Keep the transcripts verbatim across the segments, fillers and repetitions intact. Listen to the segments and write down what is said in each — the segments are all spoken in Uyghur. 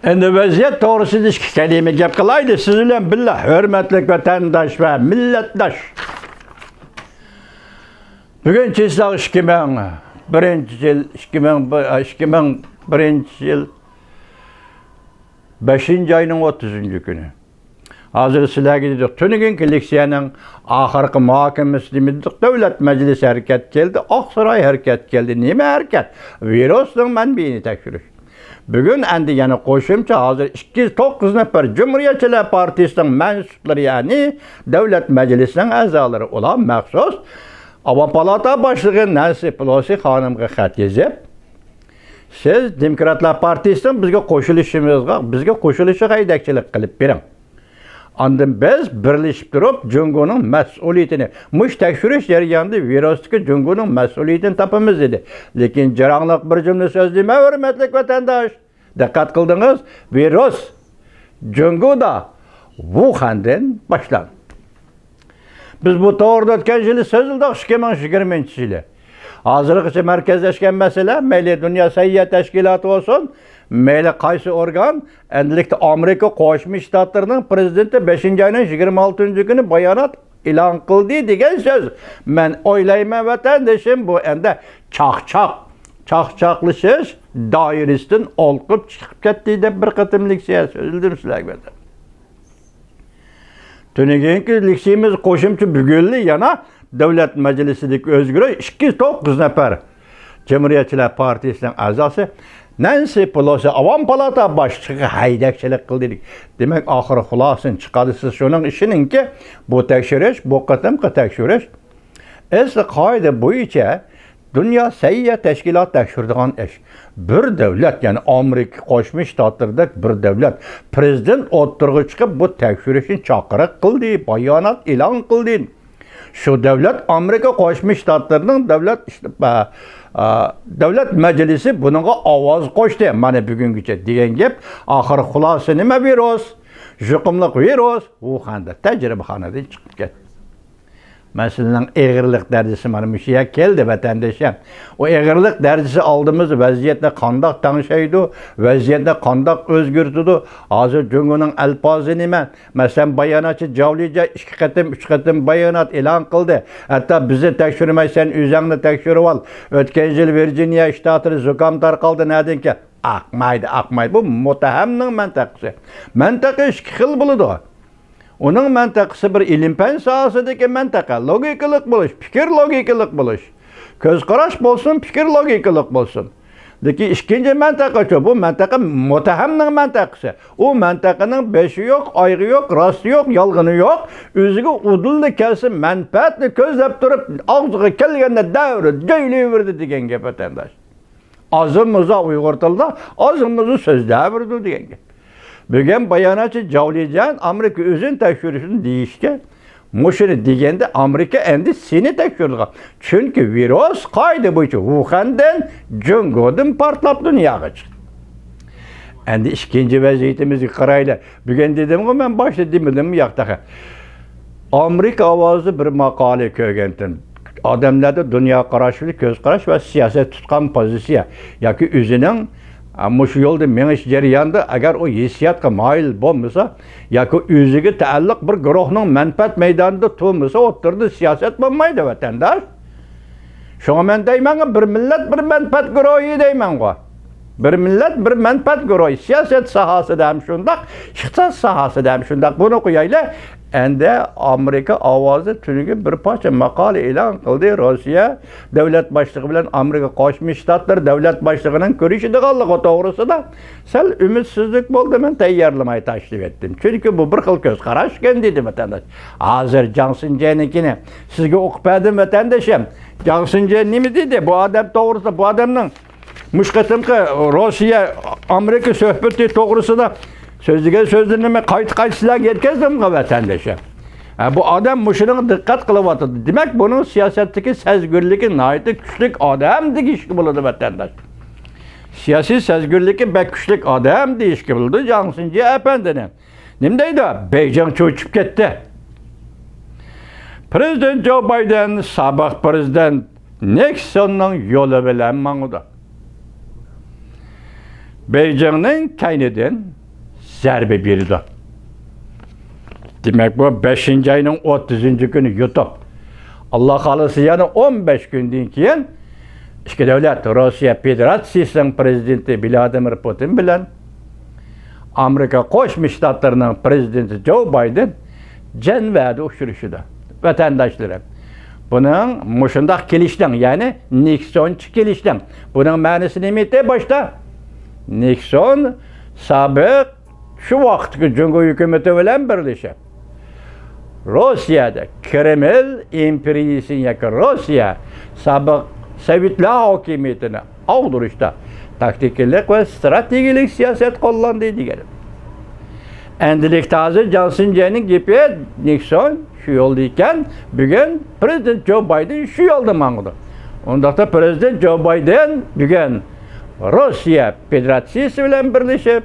ئەمدى ۋەزىيەت توغرىسىدا ئىككى كەلىمە گەپ قىلايلى سىز بىلەن بىللە، ھۆرمەتلىك ۋەتەنداش ۋە مىللەتداش. بۈگۈن چىسلاغ ئىككى مىڭ بىرىنچى يىل، ئىككى مىڭ، ئىككى مىڭ بىرىنچى يىل بەشىنچى ئاينىڭ ئوتتۇزىنچى كۈنى. ھازىر سىلەرگە دېدۇق، تۈنۈگۈنكى لېكسىيەنىڭ ئاخىرقى مۇھاكىمىسى نېمە دېدۇق؟ دۆلەت مەجلىسى ھەرىكەتكە كەلدى، ئاقساراي ھەرىكەتكە كەلدى. نېمە ھەرىكەت؟ ۋىرۇسنىڭ مەنبىيىنى تەكشۈرۈش. بۈگۈن ئەمدى يەنە قوشۇمچە، ھازىر ئىككى يۈز توققۇز نەپەر جۇمھۇرىيەتچىلەر پارتىيىسىنىڭ مەنسۇپلىرى، يەنى دۆلەت مەجلىسىنىڭ ئەزالىرى، ئۇلار مەخسۇس ئاۋام پالاتا باشلىقى نەنسى پېلوسى خانىمغا خەت يېزىپ، سىز دېموكراتلار پارتىيىسىنىڭ بىزگە قوشۇلۇشىمىزغا، بىزگە قوشۇلۇشىغا ھەيدەكچىلىك قىلىپ بېرىڭ. ئاندىن بىز بىرلىشىپ تۇرۇپ جۇڭگونىڭ مەسئۇلىيىتىنى، مۇشۇ تەكشۈرۈش جەريانىدا ۋىرۇستىكى جۇڭگونىڭ مەسئۇلىيىتىنى تاپىمىز دېدى. لېكىن جاراڭلىق بىر جۈملە سۆزلىمە، ھۆرمەتلىك ۋەتەنداش. دىققەت قىلدىڭىز، ۋىرۇس جۇڭگودا، ۋۇخەندىن باشلاندى. بىز بۇ توغرىدا ئۆتكەن يىلى سۆزلىدۇق، ئىككى مىڭ يىگىرمىنچى يىلى. ھازىرغىچە مەركەزلەشكەن مەسىلە، مەيلى دۇنيا سەھىيە تەشكىلاتى بولسۇن، مەيلى قايسى ئورگان، ئەمدىلىكتە ئامېرىكا قوشما شتاتلىرىنىڭ پرېزىدېنتى بەشىنچى ئاينىڭ يىگىرمە ئالتىنچى كۈنى بايانات ئېلان قىلدى دېگەن سۆز. مەن ئويلايمەن، ۋەتەندىشىم، بۇ ئەمدى چاقچاق، چاقچاقلىشىش دائىرىسىدىن ئولقۇپ چىقىپ كەتتى دەپ بىر قېتىم لېكسىيە سۆزلىدىم سىلەرگە. تۈنۈگۈنكى لېكسىيىمىز قوشۇمچە بۈگۈنلى يەنە دۆلەت مەجلىسىدىكى ئۆزگىرىش، ئىككى يۈز توققۇز نەپەر جۇمھۇرىيەتچىلەر پارتىيىسىنىڭ ئەزاسى نەنسى پېلوسى ئاۋام پالاتا باشلىقىغا ھەيدەكچىلىك قىلدى. دېمەك، ئاخىرى خۇلاسىنى چىقاردى سىز شۇنىڭ ئىشىنىڭكى، بۇ تەكشۈرۈش، بۇ قېتىمقى تەكشۈرۈش ئەسلى قائىدە بويىچە دۇنيا سەھىيە تەشكىلاتى تەكشۈرىدىغان ئىش. بىر دۆلەت، يەنى ئامېرىكا قوشما شتاتلىرىدەك بىر دۆلەت پرېزىدېنت ئوتتۇرىغا چىقىپ، بۇ تەكشۈرۈشنى چاقىرىق قىلدى، بايانات ئېلان قىلدى. شۇ دۆلەت ئامېرىكا قوشما شتاتلىرىنىڭ دۆلەت ئىش-، ئا، ئا، دۆلەت مەجلىسى بۇنىڭغا ئاۋاز قوشتى، مانا بۈگۈنگىچە دېگەن گەپ. ئاخىر خۇلاسە نېمە؟ ۋىرۇس، يۇقۇملۇق ۋىرۇس ۋۇخەندە تەجرىبىخانىدىن چىقىپ كەتتى. مەسىلىنىڭ ئېغىرلىق دەرىجىسى مانا مۇشۇ يەرگە كەلدى، ۋەتەندىشىم. ئۇ ئېغىرلىق دەرىجىسى ئالدىمىزدا ۋەزىيەتنى قانداق تەڭشەيدۇ، ۋەزىيەتنى قانداق ئۆزگەرتىدۇ؟ ھازىر جۇڭگونىڭ ئەلپازى نېمە؟ مەسىلەن، باياناتچى جاۋ لىجيەن ئىككى قېتىم، ئۈچ قېتىم بايانات ئېلان قىلدى. ھەتتا بىزنى تەكشۈرمەي، سەن ئۆزۈڭنى تەكشۈرۈۋال. ئۆتكەن يىل ۋىرجىنىيە شتاتىدا زۇكام تارقالدى، نەدىن كەل-، ئاقمايدۇ، ئاقمايدۇ. بۇ مۇتتەھەمنىڭ مەنتىقىسى. مەنتىقە ئىككى خىل بولىدۇ. ئۇنىڭ مەنتىقىسى بىر ئىلىم-پەن ساھەسىدىكى مەنتىقە، لوگىكىلىق بولۇش، پىكىر لوگىكىلىق بولۇش، كۆز قاراش بولسۇن، پىكىر لوگىكىلىق بولسۇن. لېكىن ئىككىنچى مەنتىقىچۇ؟ بۇ مەنتىقە مۇتتەھەمنىڭ مەنتىقىسى. ئۇ مەنتىقىنىڭ بېشى يوق، ئايىغى يوق، راستى يوق، يالغىنى يوق. ئۆزىگە ئۇدۇللا كەلسە مەنپەئەتنى كۆزلەپ تۇرۇپ، ئاغزىغا كەلگەندە دەۋرە دۆيلىۋېرىدۇ دېگەن گەپ، ۋەتەنداش. ئازمۇزا ئۇيغۇر تىلىدا ئازمۇزا سۆزلەۋېرىدۇ دېگەن گەپ. بۈگۈن باياناتچى جاۋ لىجيەن ئامېرىكا ئۆزىنى تەكشۈرۈشنى دېيىشكە، مۇشۇنى دېگەندە ئامېرىكا ئەمدى سېنى تەكشۈرىدىغان. چۈنكى ۋىرۇس قائىدە بويىچە ۋۇخەندىن، جۇڭگودىن پارتلاپ دۇنياغا چىقتى. ئەمدى ئىككىنچى ۋەزىيىتىمىزگە قارايلى. بۈگۈن دېدىمغۇ، مەن باشتا دېمىدىممۇ ياق تېخى. ئامېرىكا ئاۋازىدا بىر ماقالە كۆرگەنتىم. ئادەملەردە دۇنيا قاراشى، كۆز قاراش ۋە سىياسەت تۇتقان پوزىتسىيە ياكى ئۆزىنىڭ، ئا، مۇشۇ يولدا مېڭىش جەريانىدا ئەگەر ئۇ ھېسسىياتقا مايىل بولمىسا ياكى ئۆزىگە تەئەللۇق بىر گۇرۇھنىڭ مەنپەئەت مەيدانىدا تۇرمىسا، ئوتتۇرىدا سىياسەت بولمايدۇ، ۋەتەنداش. شۇڭا مەن دەيمەنغۇ، بىر مىللەت، بىر مەنپەئەت گۇرۇھى دەيمەنغۇ. بىر مىللەت، بىر مەنپەئەت گۇرۇھى. سىياسەت ساھەسىدە ھەم شۇنداق، ئىقتىساد ساھەسىدە ھەم شۇنداق. بۇنى قويايلى. ئەندى ئامېرىكا ئاۋازى تۈنۈگۈن بىر پارچە ماقالە ئېلان قىلدى. روسىيە دۆلەت باشلىقى بىلەن ئامېرىكا قوشما شتاتلىرى دۆلەت باشلىقىنىڭ كۆرۈشىدىغانلىقى توغرىسىدا سەل ئۈمىدسىزلىك بولدى. مەن تەييارلىماي تاشلىۋەتتىم. چۈنكى بۇ بىر خىل كۆز قاراشكەن، دېدى ۋەتەنداش. ھازىر جاڭ سىنجيەنىڭكىنى سىزگە ئوقۇپ بەردىم، ۋەتەندىشىم. جاڭ سىنجيەن نېمە دېدى؟ بۇ ئادەم توغرىسىدا، بۇ ئادەمنىڭ مۇشۇ قېتىمقى روسىيە ئامېرىكا سۆھبىتى توغرىسىدا سۆزلىگەن سۆزلىرىنى مەن قايتا قايتا سىلەرگە يەتكۈزدۈمغۇ، ۋەتەندىشىم. ھە، بۇ ئادەم مۇشۇنىڭغا دىققەت قىلىۋاتىدۇ. دېمەك، بۇنىڭ سىياسەتتىكى سەزگۈرلۈكى ناھايىتى كۈچلۈك ئادەم دېيىشكە بولىدۇ، ۋەتەنداش. سىياسىي سەزگۈرلۈكى بەك كۈچلۈك ئادەم دېيىشكە بولىدۇ جاڭ سىنجيەن ئەپەندىنى. نېمە دەيدۇ؟ بېيجىڭ چۆچۈپ كەتتى. پرېزىدېنت جو بايدېن سابىق پرېزىدېنت نىكسوننىڭ يولى بىلەن ماڭىدۇ. بېيجىڭنىڭ كەينىدىن زەربە بېرىدۇ. دېمەك، بۇ بەشىنچى ئاينىڭ ئوتتۇزىنچى كۈنى يۇتۇپ، ئاللا خالىسا يەنە ئون بەش كۈندىن كېيىن ئىككى دۆلەت، روسىيە فېدېراتسىيىسىنىڭ پىرېزىدېنتى ۋلادىمىر پۇتىن بىلەن ئامېرىكا قوشما شتاتلىرىنىڭ پىرېزىدېنتى جو بايدېن جەنۋەدە ئۇچرىشىدۇ. ۋەتەنداشلىرىم، بۇنىڭ مۇشۇنداق كېلىشنىڭ، يەنى نىكسونچە كېلىشنىڭ، بۇنىڭ مەنىسى نېمە ئىدى باشتا؟ نىكسون سابىق شۇ ۋاقىتتىكى جۇڭگو ھۆكۈمىتى بىلەن بىرلىشىپ، روسىيەدە كرېمىل ئىمپېرىيىسىنى ياكى روسىيە سابىق سوۋېتلار ھاكىمىيىتىنى ئاغدۇرۇشتا تاكتىكىلىق ۋە ستراتېگىيىلىك سىياسەت قوللاندى دېگەن. ئەمدىلىكتە ھازىر جاڭ سىنجيەنىڭ گېپى، نىكسون شۇ يولدا ئىكەن، بۈگۈن پىرېزىدېنت جو بايدېن شۇ يولدا ماڭىدۇ. ئۇنداقتا پىرېزىدېنت جو بايدېن بۈگۈن روسىيە فېدېراتسىيىسى بىلەن بىرلىشىپ،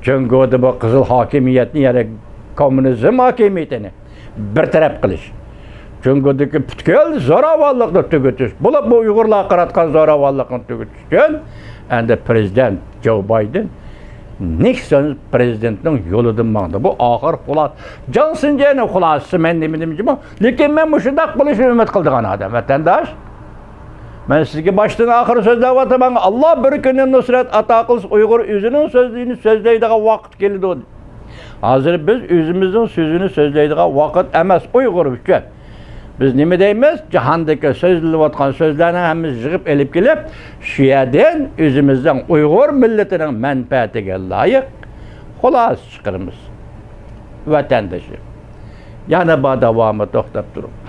جۇڭگودا بۇ قىزىل ھاكىمىيەتنى، يەنى كوممۇنىزم ھاكىمىيىتىنى بىر تەرەپ قىلىش، جۇڭگودىكى پۈتكۈل زوراۋانلىقنى تۈگىتىش، بولۇپمۇ ئۇيغۇرلارغا قاراتقان زوراۋانلىقنى تۈگىتىش ئۈچۈن ئەمدى پىرېزىدېنت جو بايدېن نىكسون پىرېزىدېنتنىڭ يولىدىن ماڭدى. بۇ ئاخىر خۇلاسە، جاڭ سىنجيەننىڭ خۇلاسىسى مەن نېمە دېمىكىنمۇ، لېكىن مەن مۇشۇنداق بولۇشىنى ئۈمىد قىلىدىغان ئادەم، ۋەتەنداش. مەن سىزگە باشتىن ئاخىر سۆزلەۋاتىمەن، ئاللا بىر كۈنى نۇسرەت ئاتا قىلسا، ئۇيغۇر ئۆزىنىڭ سۆزىنى سۆزلەيدىغان ۋاقىت كېلىدۇ. ھازىر بىز ئۆزىمىزنىڭ سۆزىنى سۆزلەيدىغان ۋاقىت ئەمەس ئۇيغۇر ئۈچۈن. بىز نېمە دەيمىز؟ جاھاندىكى سۆزلىنىۋاتقان سۆزلەرنى ھەممىسىنى يىغىپ ئېلىپ كېلىپ، شۇ يەردىن ئۆزىمىزنىڭ ئۇيغۇر مىللىتىنىڭ مەنپەئەتىگە لايىق خۇلاسە چىقىرىمىز. ۋەتەندىشىم، يەنە بار داۋامى، توختاپ تۇرۇڭ.